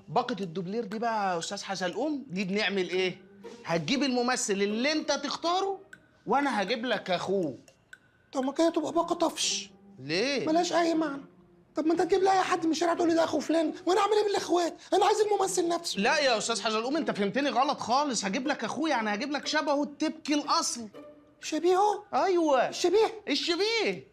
باقه الدوبلير دي بقى يا استاذ حزلقوم، دي بنعمل ايه؟ هتجيب الممثل اللي انت تختاره وانا هجيب لك اخوه. طب ما كده تبقى باقه طفش. ليه؟ ملهاش اي معنى. طب ما انت تجيب لي اي حد من الشارع تقول لي ده اخو فلان، وانا اعمل ايه بالاخوات؟ انا عايز الممثل نفسه. لا يا استاذ حزلقوم، انت فهمتني غلط خالص. هجيب لك اخوه يعني هجيب لك شبهه التبكي الاصل. شبيهه؟ ايوه الشبيه. الشبيه.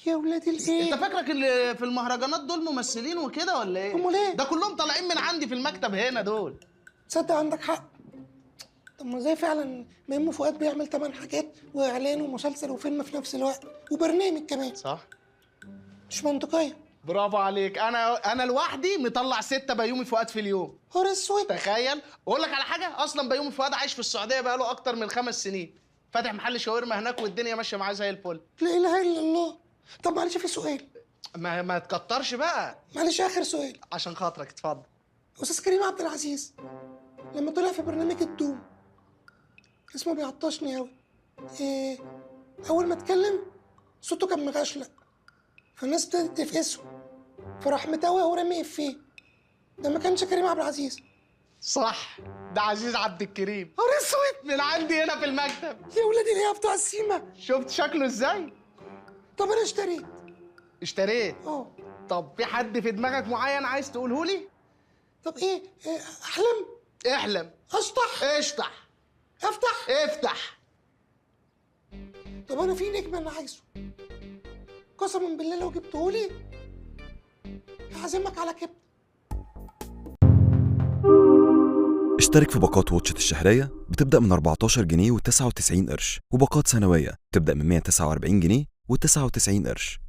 يا ولاد الايه، انت فاكرك اللي في المهرجانات دول ممثلين وكده ولا ايه؟ امال ايه؟ ده كلهم طالعين من عندي في المكتب هنا دول. تصدق عندك حق. طب ما زي فعلا ميمو فؤاد بيعمل 8 حاجات، واعلان ومسلسل وفيلم في نفس الوقت وبرنامج كمان. صح؟ مش منطقية. برافو عليك. انا لوحدي مطلع 6 بيومي فؤاد في اليوم. نهار اسود. تخيل. اقول لك على حاجة، اصلا بيومي فؤاد عايش في السعودية بقاله اكتر من 5 سنين، فاتح محل شاورما هناك والدنيا ماشية معاه زي الفل. لا اله الا الله. طب معلش في سؤال. ما تكترش بقى. معلش اخر سؤال عشان خاطرك، اتفضل. استاذ كريم عبد العزيز لما طلع في برنامج الدوم، اسمه بيعطشني قوي، إيه، اول ما اتكلم صوته كان مغشلق، فالناس ابتدت تفقسه، فراح متوه ورمي افيه. ده ما كانش كريم عبد العزيز. صح، ده عزيز عبد الكريم. نهار اسود. من عندي هنا في المكتب. يا ولادي الايه بتوع السيما. شفت شكله ازاي؟ طب انا اشتريت. اشتريت؟ اه. طب في حد في دماغك معين عايز تقوله لي؟ طب ايه، احلم؟ احلم. اشطح؟ اشطح. افتح؟ افتح. طب انا في نجم انا عايزه، قسما بالله لو جبتهولي هعزمك على كبد. اشترك في باقات واتشت الشهرية بتبدأ من 14 جنيه و99 قرش، وباقات سنوية بتبدأ من 149 جنيه و99 قرش.